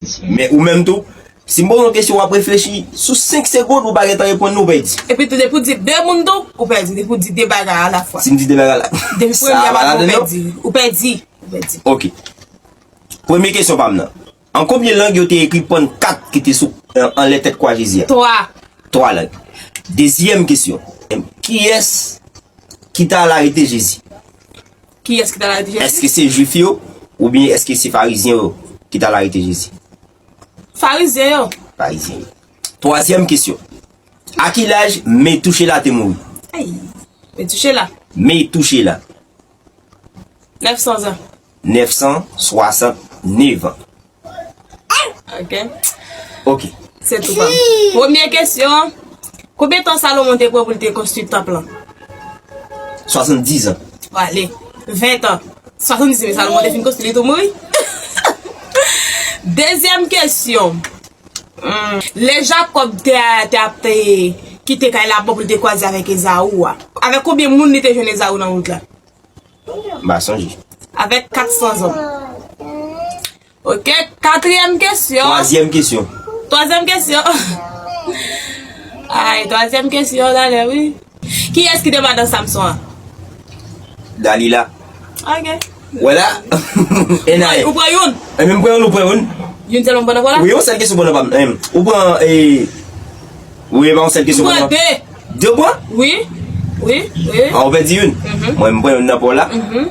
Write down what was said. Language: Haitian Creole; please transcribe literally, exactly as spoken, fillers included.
Men ou menm tou, si m poze yon kesyon, w ap reflechi sou senk segonn, ou pa gentan reponn li, ou pèdi. Epi tou, depi w di de moun tou, ou pèdi. Depi w di de bagay alafwa. Si m di de bagay ala, depi premye a pa ladan, non? Ou pèdi. Ou pèdi. Ok. Premye kesyon pa m nan. An konbyen lang yo te ekri pannkat ki te sou, anlè tèt kwa Jezi a? Twa. Twa lang. Dezyèm kesyon. Kiyès ki t al arete Jezi? Kiyès ki t al arete Jezi? Èske se Jwif yo oubyen èske se Farizyen yo ki t al arete Jezi? Farizyen yo. Farizyen yo. Twazyèm kesyon. A ki laj Metouchela te mouri? Ay, Metouchela. Metouchela. Nèf san zan. Nèf san swasant nèf an. Ok. Ok. Se tou pa m. Premye kesyon. Konbyen tan Salomon te pran pou l te konstwi tanp lan? Swasanndiz an. Bon, ale. Ven tan. Swasanndiz an, Salomon te fin konstwi, li tou mouri. Dezyèm kesyon. Hmm. Lè Jakòb te, te ap te kite kay Laban pou l te kwaze avèk Ezaou a, avèk konbyen moun li te jwenn Ezaou nan wout la? M pa sonje. Avèk kat san zòm. Ok, katriyèm kesyon. Twazyèm kesyon. Twazyèm kesyon. Ay, twazyèm kesyon, talè, wi. Kiyès ki te madanm Samson an? Dalila. Ok. Wè la. E na. Ou pran youn? E menm pran youn, ou pran youn. Youn sèlman pran nan pò la? Wi, yon sèl kesyon pran nan pa m. Em, ou pran, e, wi, e pa yon sèl kesyon pran nan. Ou pran de. De ou pran? Wi. Wi, wi. A, ou pèdi youn. Mhm. Mwen, m pran youn nan pò la. Mhm.